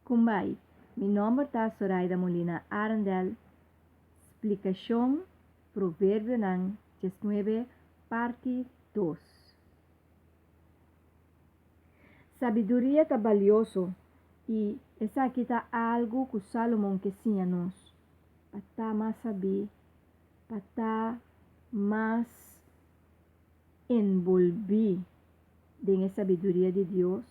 Kumbai, mi nòmber ta Soraida Molina Arendel, Splikashon Proverbionan 19 parti dos. Sabiduria ta balioso i esaki ta algu ku Salomon ke siña nos, pa ta mas sabí, pa ta mas enbolbí den e sabiduria di Dios,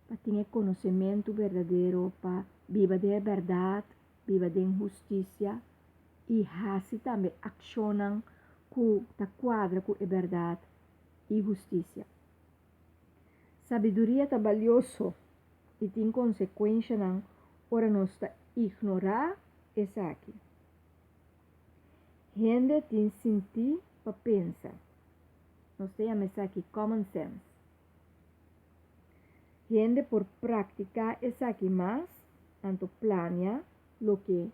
pa tin e konosementu berdadero, pa biba den e bèrdat, biba den hustisia i hasi tambe akshonnan ku ta kuadra ku e bèrdat i hustisia. Sabiduria ta balioso i tin konsekuenshanan ora nos ta ignorá esaki. Hende tin sintí pa pensa. Nos ta yama esaki common sense. Hende por praktiká esaki mas anto plania loke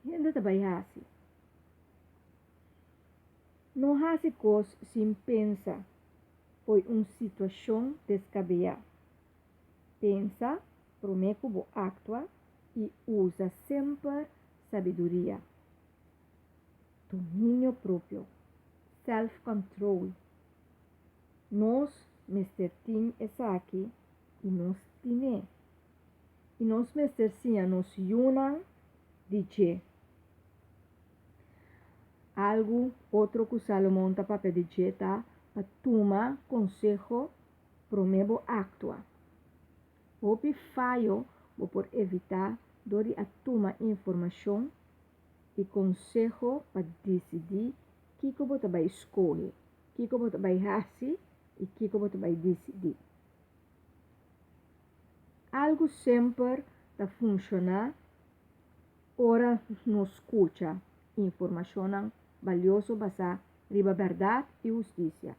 hende ta bai hasi. No hasi kos sin pensa fo'i un situashon deskabeyá. Pensa promé ku bo aktua i usa semper sabiduria. Dominio propio, self-control. Nos mester tin esaki i nos tin'é. I nos mester siña nos yunan di dje. Algu otro ku Salomon ta papia di dje ta pa tuma konseho promé bo aktua. Hopi fayo bo por evitá dor di a tuma informashon i konseho pa disidí kiko bo ta bai skohe, kiko bo ta bai hasi i kiko bo ta bai disidí. Algu semper ta funshoná ora nos skucha informashonnan balioso basá riba bèrdat i hustisia.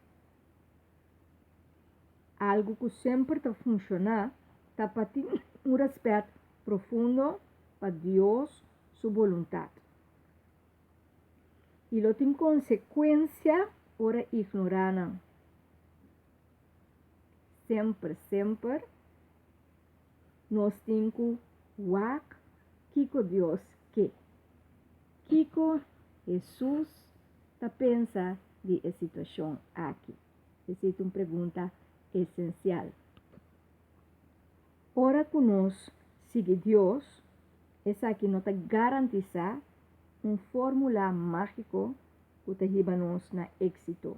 Algu ku semper ta funshoná ta pa tin un rèspèt profundo pa Dios su boluntat. I lo tin konsekuensia ora ignorá nan. Semper, semper nos tin ku wak kiko Dios ke. Kiko Hesus ta pensa di e situashon aki? Esei ta un pregunta esensial. Ora ku nos sigui Dios, esaki no ta garantisá un fórmula mágiko ku ta hiba nos na éksito.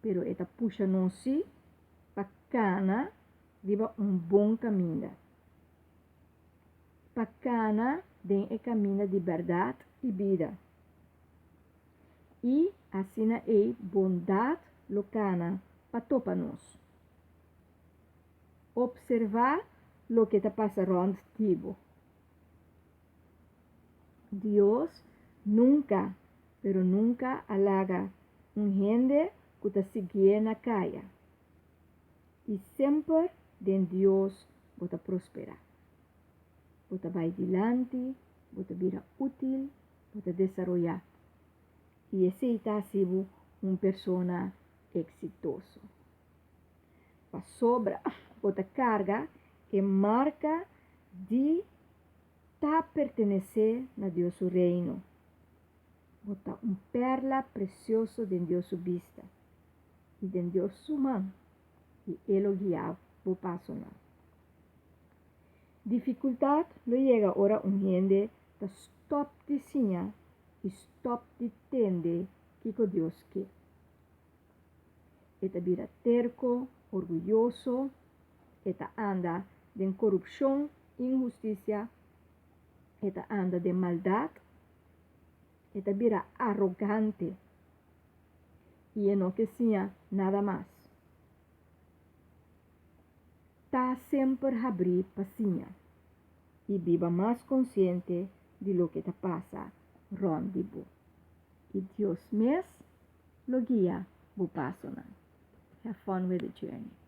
Pero e ta pusha nos sí pa kana riba un bon kaminda. Pa kana den e kaminda di bèrdat i bida. I asina ei bondat lo kana pa topa nos. Opservá loke ta pasa rònt di bo. Dios nunka, pero nunka a laga un hende ku ta siguié na kaya. I semper den Dios bo ta prosperá. Bo ta bai dilanti, bo ta bira útil, bo ta desaroyá. I esei ta hasi bo un persona eksitoso. Pasobra bo ta karga e marka di ta pertenesé na Dios su Reino. Bo ta un pèrla presioso den Dios su bista i den Dios su man, i e lo guia bo pasonan. Difikultat lo yega ora un hende ta stòp di siña i stòp di tende kiko Dios ke. E ta bira terko, orguyoso, e ta anda den korupshon, inhustisia, e ta anda den maldat, e ta bira arogante i e no ke siña nada mas. Ta semper habrí pa siña i biba mas konsiente di loke ta pasa rònt di bo. I Dios mes lo guia bo pasonan. Have fun with the journey.